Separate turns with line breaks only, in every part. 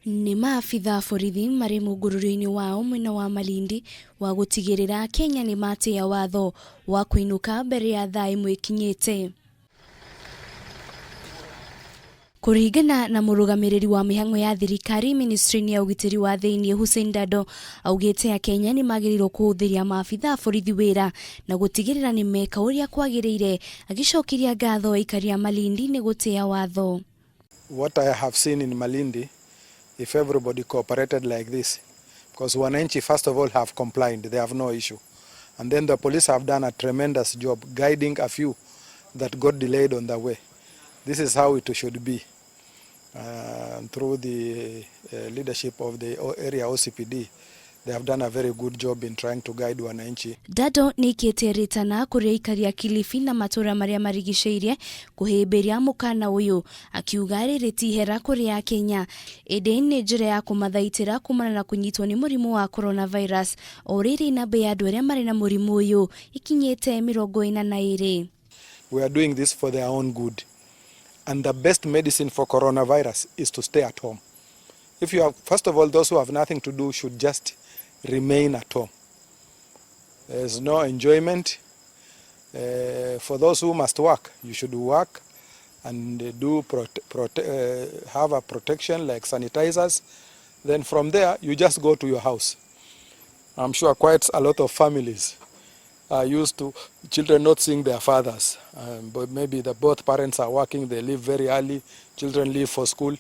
Nĩ maabitha a borithi marĩ mũngũrũrio-inĩ wao mwena wa Malindi wa gũtigĩrĩra Akenya nĩ matĩa watho wa kũinũka mbere ya thaa ĩmwe ĩkinyĩte. Kũringana na mũrũgamĩrĩri wa mĩhang'o ya thirikari ministry-inĩ ya ũgitĩri wa thĩinĩ Hussein Dado, augĩte Akenya nĩ magĩrĩirwo kũhũthĩria maabitha a borithi wĩra na gũtigĩrĩra nĩ meka ũrĩa kwagĩrĩire, agĩcokeria ngatho aikari a Malindi nĩ gũtĩa watho.
What I have seen in Malindi, if everybody cooperated like this, because wananchi first of all have complied, they have no issue. And then the police have done a tremendous job guiding a few that got delayed on the way. This is how it should be. Through the leadership of the area OCPD, they have done a very good job in trying to guide wananchi.
Dado nĩ ĩkĩte rĩtana kũrĩ aikari a Kilifi na matũra marĩa marigicĩirie kũhĩmbĩria mũkana ũyũ, akiuga rĩrĩ ti ihera kũrĩ Akenya ĩndĩ nĩ njĩra ya kũmathaitĩra kumana na kũnyitwo nĩ mũrimũ wa coronavirus. O rĩrĩ namba ya andũ arĩa marĩ na mũrimũ ũyũ ikinyĩte 42.
We are doing this for their own good. And the best medicine for coronavirus is to stay at home. If you have, first of all, those who have nothing to do should just remain at home. There's no enjoyment. For those who must work, you should work and do have a protection like sanitizers. Then from there, you just go to your house. I'm sure quite a lot of families are used to children not seeing their fathers, but maybe the both parents are working, they leave very early, children leave for school.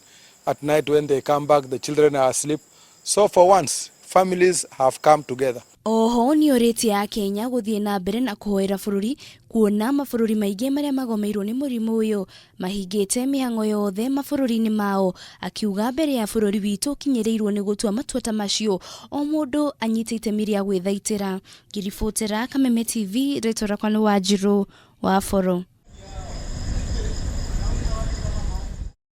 At night when they come back, the children are asleep. So for once, families have come together.
Oho nĩ orĩtie Akenya gũthiĩ na mbere na kũhoera bũrũri kuona mabũrũri maingĩ marĩa magomeirwo nĩ mũrimũ ũyũ mahingĩte mĩhang'o yothe mabũrũri-inĩ mao, akiuga mbere ya bũrũri witũ ũkinyĩrĩirwo nĩ gũtua matua ta macio o mũndũ anyite itemi rĩa gwĩthaitĩra. Ngĩribotera Kameme TV, rĩtwa rĩakwa nĩ Wanjirũ wa Boro.